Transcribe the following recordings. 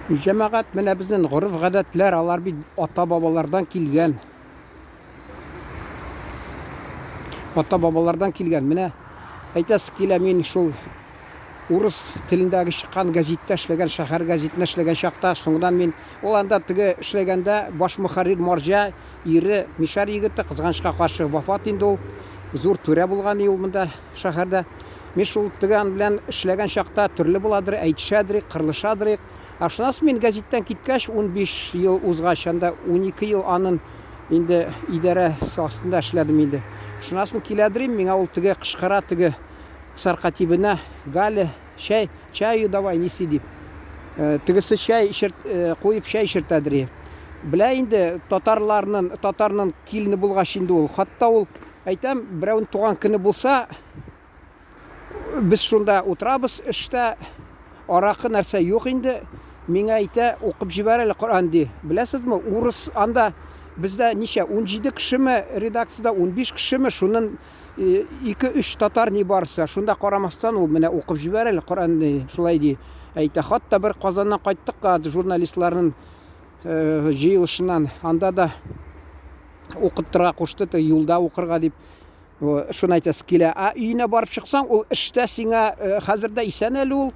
Җәмәгать, менә безнең гореф-гадәтләр, алар бит ата-бабалардан килгән. Ата-бабалардан килгән. Менә әйтәсе килә, мин шул урыс телендәге чыккан гәзиттә эшләгән, шәһәр гәзитендә эшләгән чакта, соңыннан мин ул анда теге эшләгәндә баш мөхәррир марҗа ире мишәр егете, кызганычка каршы вафат инде ул, зур түрә булган ул монда шәһәрдә. Мин шул теге ан белән эшләгән чакта төрле буладыр, әйтешәдер, кырылышадыр. Ә шуннан соң мин гәзиттән киткәч, 15 ел узгач, анда 12 ел анын инде идарә астында эшләдем инде. Шуннан соң киләдер, миңа ул теге кычкыра, теге саркатибенә, Галя, чәй, чаю давай, неси дип. Э, тегесе чәй эчерт, э, куеп чәй эчертәдер. Белә инде татарларның, татарның килене булгач инде ул. Хатта ул, әйтәм, берәүнең туган көне булса, без шунда утырабыз эштә, аракы нәрсә юк инде. Миңа әйтә, укып җибәр әле Коръән ди. Беләсезме, урыс анда бездә ничә, 17 кешеме редакциядә, 15 кешеме, шуннан 2-3 татар ни барысы. Шунда карамастан ул менә укып җибәр әле Коръән ди, шулай ди. Әйтә, хатта бер Казаннан кайттык журналистларның җыелышыннан, анда да укыттырга кушты, юлда укырга дип. Шуны әйтәсе килә. Ә өенә барып чыксаң, ул эштә сиңа э, хәзер дә исән әле ул.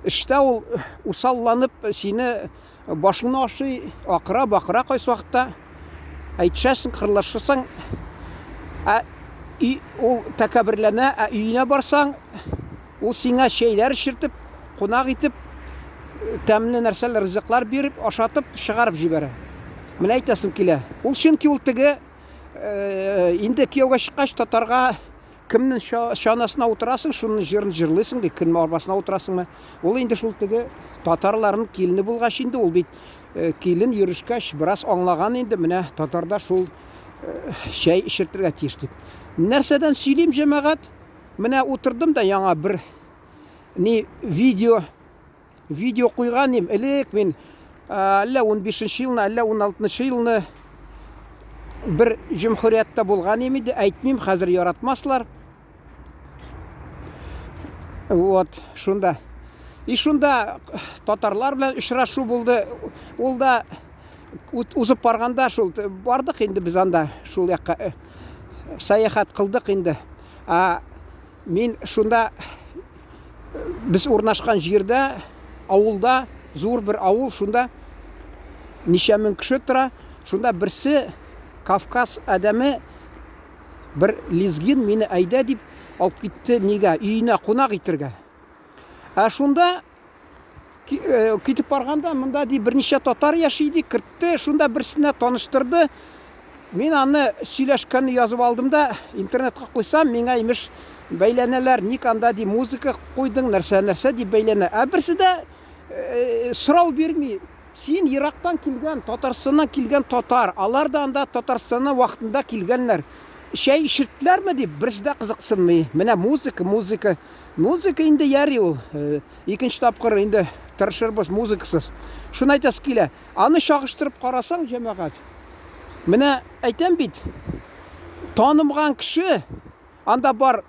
Эштә ул э, усалланып сине башыңны ашый, акыра, бакыра кайсы вакытта. Әйтешәсең, кырлашасың. Ә ул тәкәбберләнә, ә өенә барсаң, ул сиңа чәйләр эчертеп, кунак итеп, тәмле нәрсәләр, ризыклар биреп, ашатып, чыгарып җибәрә. Менә әйтәсем килә. Ул чөнки ул теге Э, инде кияүгә чыккач татарга кемнең чанасына утырасың, шуның җырын җырлыйсың ди, кемнең арбасына утырасыңмы? Ул инде шул теге татарларның килене булгач инде ул бит э, килен йөрешкәч бераз аңлаган инде, менә татарда шул э, чәй эчертергә тиеш дип. Нәрсәдән сөйлим, җәмәгать? Менә утырдым да яңа бер ни видео Видео куйган идем. Элек мин әллә 15 елны, әллә 16 елны бер җөмһүрияттә булган идем инде, әйтмим, хәзер яратмаслар. Вот, шунда. И шунда татарлар белән очрашу булды. Ул да узып барганда шул бардык инде без анда шул якка э, сәяхәт кылдык инде. А мин шунда без урнашкан җирдә, авылда, зур бер авыл, шунда ничә мең кеше тора. Шунда берсе Кавказ адәме бер лезгин мине әйдә дип алып китте нигә? Өенә кунак итергә. Ә шунда Э, китеп барганда монда ди берничә татар яши ди, кертте, шунда берсенә таныштырды. Мин аны сөйләшкәнне язып алдым да интернетка куйсам, миңа имеш бәйләнәләр, ник анда ди музыка куйдың, нәрсә нәрсә дип бәйләнә. Ә берсе дә э, сорау бирми. Син ерактан килгән, Татарстаннан килгән татар, алар да анда Татарстаннан вакытында килгәннәр. Чәй эчерттеләрме дип, берсе дә кызыксынмый. Менә музыка, музыка. Музыка инде яри ул. Э, икенче тапкыр инде тырышырбыз музыкасыз. Шуны әйтәсе килә. Аны чагыштырып карасаң, җәмәгать, менә әйтәм бит, танымган кеше, анда бар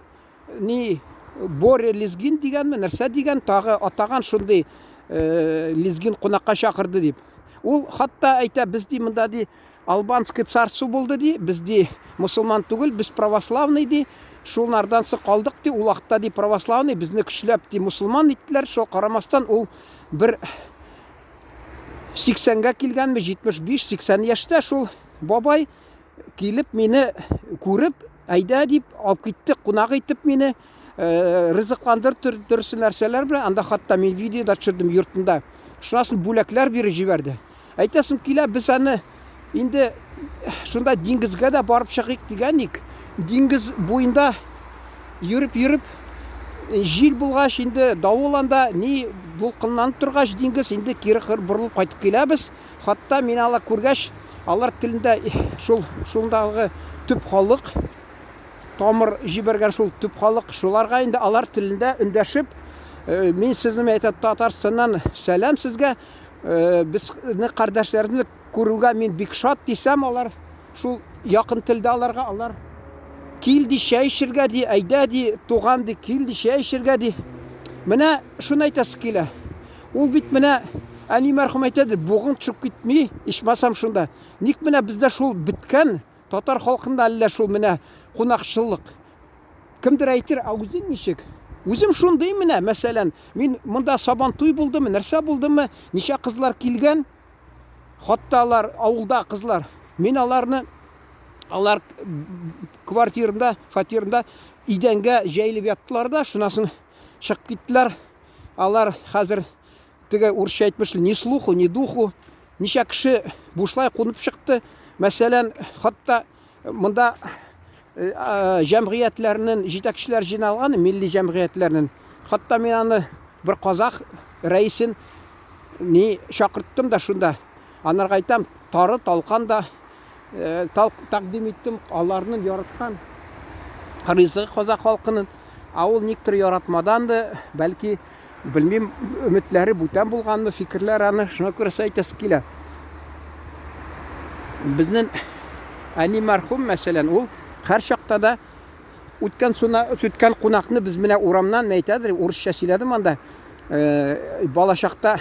ни Боря Лезгин дигәнме, нәрсә дигән, тагы атаган шундый э, Лезгин кунакка чакырды дип. Ул хатта әйтә, без ди монда ди Албанский царство булды ди, без ди мусулман түгел, без православный ди, шулардан соң калдык ди, ул вакытта ди православный, безне көчләп ди мусулман иттеләр, шул карамастан ул бер 80-гә килгәнме, 75-80 яшьтә шул бабай килеп мине күреп, әйдә дип алып китте, кунак итеп мине, э, ризыкландыр төрле нәрсәләр белән, анда хатта мин видео да төшердем йортында. Шуннан соң бүләкләр биреп җибәрде. Әйтәсем килә, без аны инде шунда диңгезгә дә барып чыгыйк дигән ик. Диңгез буенда йөреп-йөреп җил булгач инде давыл анда ни дулкынланып торгач диңгез инде кире борылып кайтып киләбез. Хатта мин алар күргәч, алар телендә шул шундагы төп халык тамыр җибәргән шул төп халык, шуларга инде алар телендә эндәшеп, э, мин сезне әйтәм Татарстаннан сәлам сезгә, Э, безне кардәшләрне күрүгә мин бик шат дисәм, алар шул якын телдә аларга, алар кил ди чәй эчергә ди, әйдә ди, туган ди, кил ди чәй эчергә ди. Менә шуны әйтәсе килә. Ул бит менә Әни мәрхүм әйтәдер, бугың төшеп китми, ичмасам шунда. Ник менә бездә шул беткән, татар халкында әллә шул менә кунакчыллык. Кемдер әйтер, ә үзең ничек? Үзем шундый менә, мәсәлән, мин монда Сабантуй булдымы, нәрсә булдымы, ничә кызлар килгән, хатта алар авылда кызлар. Мин аларны алар квартирында, фатирында идәнгә җәелеп яттылар да, шуннан соң чыгып киттеләр. Алар хәзер теге урысча әйтмешли, ни слуху, ни духу. Ничә кеше бушлай кунып чыкты. Мәсәлән, хатта монда э, җәмгыятьләрнең җитәкчеләр җыйналган, милли җәмгыятьләрнең. Хатта мин аны бер казах рәисен ни чакырттым да шунда. Анарга әйтәм, тары, талкан да э, тәкъдим иттем. Аларның яраткан ризыгы казах халкының. Ә ул никтер яратмадан да, бәлки, белмим, өметләре бүтән булганмы, фикерләр аны, шуңа күрә әйтәсе килә. Безнең әни мәрхүм, мәсәлән, ул һәр чакта да үткән суна, үткән кунакны без менә урамнан әйтәдер, урысча сөйләдем анда. Э, балачакта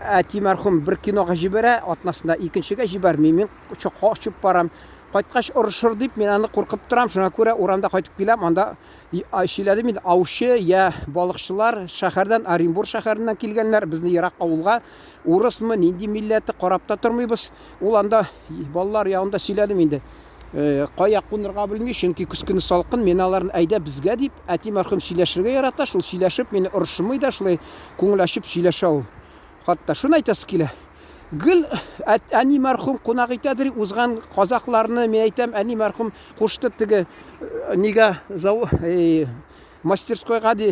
әти мәрхүм бер кинога җибәрә, атнасында икенчегә җибәрми. Мин качып барам. Кайткач орышыр дип, мин аны куркып торам. Шуңа күрә урамда кайтып киләм, анда сөйләдем инде, аучы я балыкчылар шәһәрдән, Оренбур шәһәреннән килгәннәр, безне ерак авылга, урысмы, нинди милләте, карап та тормыйбыз. Ул анда балалар янында сөйләдем инде. Э, кая кунырга белми, чөнки көз көне салкын, мин аларны әйдә безгә дип, әти мәрхүм сөйләшергә ярата, шул сөйләшеп мине орышмый да, шулай күңел ачып сөйләшә ул. Хатта шуны әйтәсе килә. Гел әни мәрхүм кунак итәдер, узган казахларны, мин әйтәм, әни мәрхүм кушты теге э, нигә зау, э, мастерскойга ди,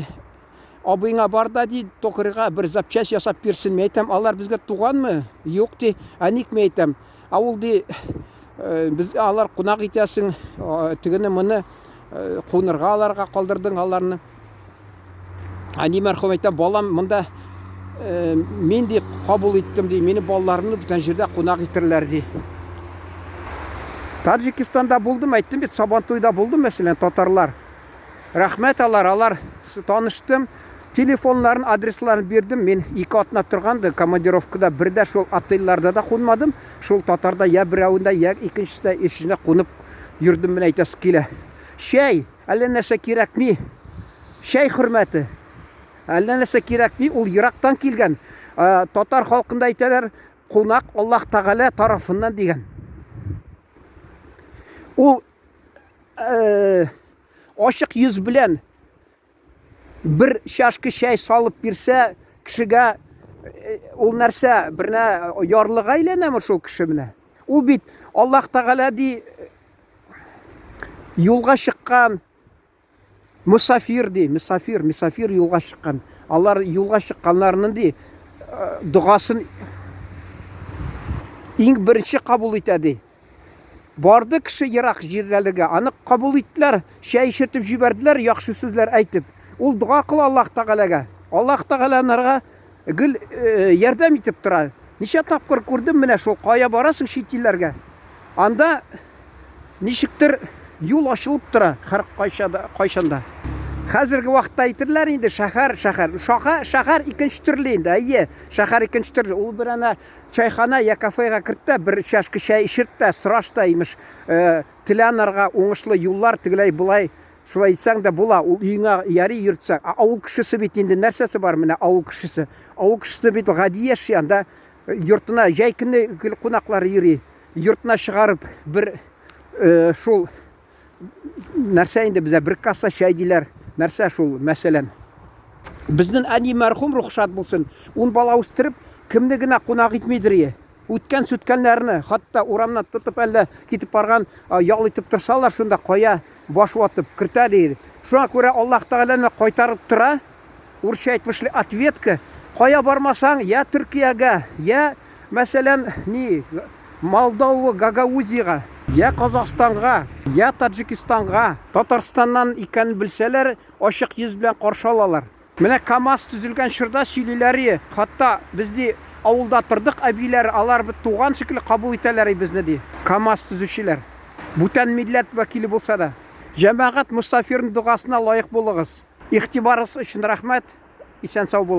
абыеңа бар да ди, токарьга бер запчасть ясап бирсен. Мин әйтәм, алар безгә туганмы? Юк ди. Ә ник мин әйтәм? Ә ул ди, э, без алар кунак итәсең, тегене моны кунырга аларга калдырдың аларны. Әни мәрхүм әйтә, балам, монда э, мин ди кабул иттем ди, мине балаларымны бүтән җирдә кунак итерләр ди. Таҗикстанда булдым, әйттем бит, Сабантуйда булдым, мәсәлән, татарлар. Рәхмәт алар, алар таныштым. Телефоннарын, адресларын бирдем. Мин ике атна торган да командировкада бер дә шул отельләрдә дә кунмадым. Шул татарда я берәвендә, я икенчесендә, өченчесендә кунып йөрдем, менә әйтәсе килә. Чәй, әллә нәрсә кирәкми. Чәй хөрмәте. Әллә нәрсә кирәкми, ул ерактан килгән. Татар халкында әйтәләр, кунак Аллаһ Тәгалә тарафыннан дигән. Ул э, ачык йөз белән бер чашка чәй салып бирсә, кешегә э, ул нәрсә, бернә ярлыга әйләнәме шул кеше менә? Ул бит Аллаһ Тәгалә ди юлга чыккан Мосафир ди, мосафир, мосафир юлга чыккан. Алар юлга чыкканнарның ди, э, догасын иң беренче кабул итә ди. Барды кеше ерак җирләргә, аны кабул иттеләр, чәй эчертеп җибәрделәр, яхшы сүзләр әйтеп. Ул дога кыла Аллаһ Тәгаләгә. Аллаһ Тәгалә анарга гел э, ярдәм итеп тора. Ничә тапкыр күрдем менә шул, кая барасың чит илләргә. Анда ничектер юл ачылып тора һәр кайчан да. Хәзерге вакытта әйтерләр инде шәһәр, шәһәр. Шаха, шәһәр икенче төрле инде, әйе, шәһәр икенче төрле. Ул бер әнә чайхана я кафега керт тә, бер чашка чәй эчерт тә, сораш та, имеш, э, теләнарга уңышлы юллар тегеләй болай шулай итсәң дә була. Ул өеңә яри йөртсәң. Ә авыл кешесе бит инде нәрсәсе бар менә авыл кешесе. Авыл кешесе бит гади яши, анда йортына җәй көне гел кунаклар йөри. Йортына чыгарып бер э, шул нәрсә инде бездә бер касса чәй диләр. Нәрсә шул, мәсәлән. Безнең әни мәрхүм рух шат булсын. Ун бала үстереп, кемне генә кунак итмидер ие. Үткән сүткәннәрне, хатта урамнан тотып әллә китеп барган, ял итеп торсалар, шунда кая баш ватып кертә ди. Шуңа күрә Аллаһ Тәгаләне кайтарып тора. Урысча әйтмешли, ответка. Кая бармасаң, я Төркиягә, я, мәсәлән, ни, Молдова, Гагаузиягә, я Казахстанга, я Таджикистанга, Татарстаннан икәнен белсәләр, ачык йөз белән каршы алалар. Менә КАМАЗ төзелгән чорда сөйлиләр и, хатта без ди авылда тордык, әбиләр, алар бит туган шикелле кабул итәләр и безне ди, КАМАЗ төзүчеләр. Бүтән милләт вәкиле булса да. Җәмәгать, мосафирның догасына лаек булыгыз. Игътибарыгыз өчен рәхмәт. Исән-сау булыгыз.